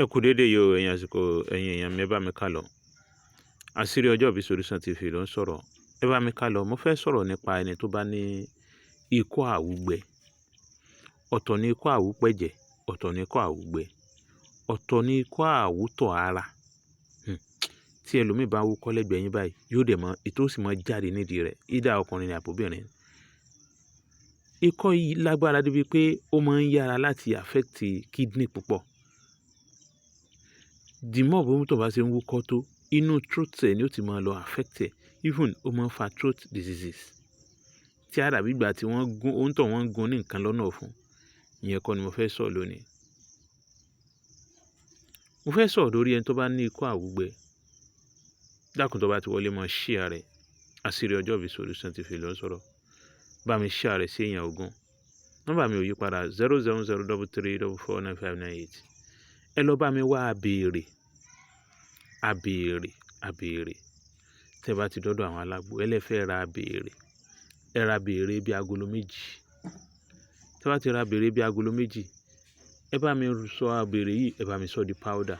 Ẹ kú dédé yìí o, ẹ̀yin àsìkò, ẹ̀yin èèyàn mi, ẹ bá mi ká lọ. Àṣírí Ọjọ́ Ìbí Solution TV ló ń sọ̀rọ̀. Ẹ bá mi ká lọ. Mo fẹ́ sọ̀rọ̀ nípa ẹni tó bá ní ikọ́ àwúgbẹ. Ọ̀tọ̀ ni ikọ́ àwúpẹ̀jẹ̀, ọ̀tọ̀ ni ikọ́ àwúgbẹ, ọ̀tọ̀ ni ikọ́ àwútọ̀ ara. Tí ẹlòmíì bá wúkọ́ lẹ́gbẹ̀ẹ́ yín báyìí, yóò dẹ̀ mọ́, ìtọ́ sì máa jáde nídìí rẹ̀. Either ọkùnrin ni àbí obìnrin. Ikọ́ yìí lágbára débi pé ó máa ń yára láti affect kidney púpọ̀. The more bó tó bá ṣe ń wúkọ́ tó, inú throat ẹ̀ ni ó ti máa lọ affect ẹ̀. Even ó máa ń fa throat diseases. Tí a dàbí ìgbà tí wọ́n gún, òǹtọ̀ wọ́n ń gún ní nǹkan lọ́nà ọ̀fun. Ìyẹn kọ́ ni mo fẹ́ sọ̀rọ̀ lónìí. Mo fẹ́ sọ̀rọ̀ lórí ẹni tó bá ní ikọ́ àwúgbẹ. Dákun, tó bá ti wọlé, máa share rẹ̀. Àṣírí Ọjọ́ Ìbí Solution TV ló ń sọ̀rọ̀. Bá mi share rẹ̀ sí èèyàn 20. Nọ́mbà mi ò yí padà: 07033449598. Ẹ lọ bá mi wá abèrè, abèrè, abèrè. Tẹ́ bá ti dọ́dọ̀ àwọn alágbo, ẹ lè fẹ́ ra abèrè. Ẹ ra abèrè bí agolo 2. Tẹ́ bá ti ra abèrè bí agolo 2, ẹ bá mi sọ abèrè yìí, ẹ bá mi sọ di powder.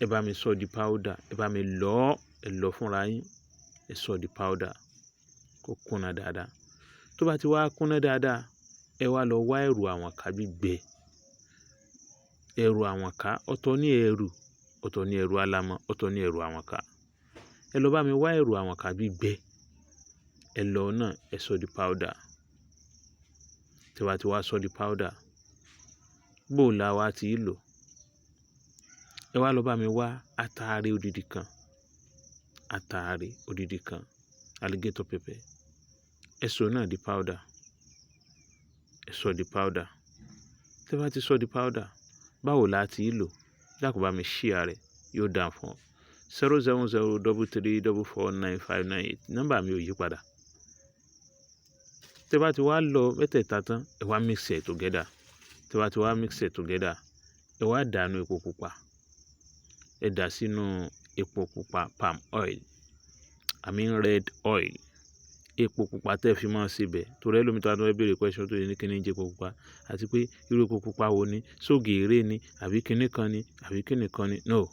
Ẹ bá mi sọ di powder. Ẹ bá mi lọ́, ẹ lọ fúnra yín. Ẹ sọ di powder kó kúnna dáadáa. Tó bá ti wá kúnna dáadáa, ẹ wá lọ wá ẹ̀rù àwọ̀ká gbígbẹ. Ẹ̀rù àwọ̀ká, ọ̀tọ̀ ní ẹ̀rù, ọ̀tọ̀ ní ẹ̀rù alámọ̀, ọ̀tọ̀ ní ẹ̀rù àwọ̀ká. Ẹ lọ bá mi wá ẹ̀rù àwọ̀ká gbígbẹ. Ẹ lọ náà, ẹ sọ di powder. Tí ẹ bá ti wá sọ di powder, bó la wá ti lò? Ẹ wá lọ bá mi wá ataare odidi kan. Ataare odidi kan, alligator pepper. Ẹ sọ náà di powder. Ẹ sọ di powder. Tí ẹ bá ti sọ di powder, báwo la ti lò? Dákun, bá mi share rẹ̀, yóò dáa fún ọ. 07033449598. Nọ́mbà mi ò yí padà. Tí ẹ bá ti wá lọ mẹ́tẹ̀ẹ̀ta tán, ẹ wá mix it together. Tí ẹ bá ti wá mix it together, ẹ wá dànù epo pupa. Ẹ dà sínú epo pupa, palm oil, I mean red oil. Epo pupa tẹ́ fi máa ń sebẹ̀. Torí ẹlòmíì tó bá tún fẹ́ béèrè question tó lè ní kíni ń jẹ́ epo pupa, àti pé irú epo pupa wo ni? Sógèrè ni àbí kíní kan ni àbí kíní kan ni? No,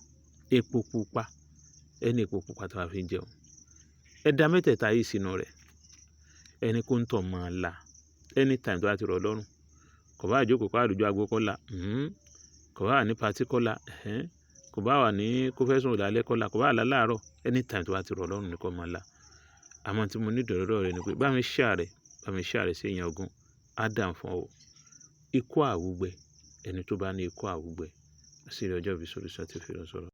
epo pupa. Ẹni epo pupa tí a fi ń jẹun. Ẹ da mẹ́tẹ̀ẹ̀ta yìí sínú rẹ̀. Ẹni kó ń tọ̀ máa la anytime tó bá ti rọ̀ lọ́rùn. Kò bá jókòó, kó àdójú agbo kó la, kò bá wà ní party kó la, kò bá wà ní kó fẹ́ sùn lálẹ́ kó la, kò bá wà láàárọ̀, anytime tó bá ti rọ̀ lọ́rùn ni kó máa la. Àmọ́ tí mo ní ìdọ̀rọ̀rọ̀ rẹ̀ ni pé bá mi share rẹ̀, bá mi share rẹ̀ sí èèyàn 20, á dà fún ọ. Ikọ́ àwúgbẹ, ẹni tó bá ní ikọ́ àwúgbẹ, Àṣírí Ọjọ́ Ìbí Solution TV ló ń sọ̀rọ̀.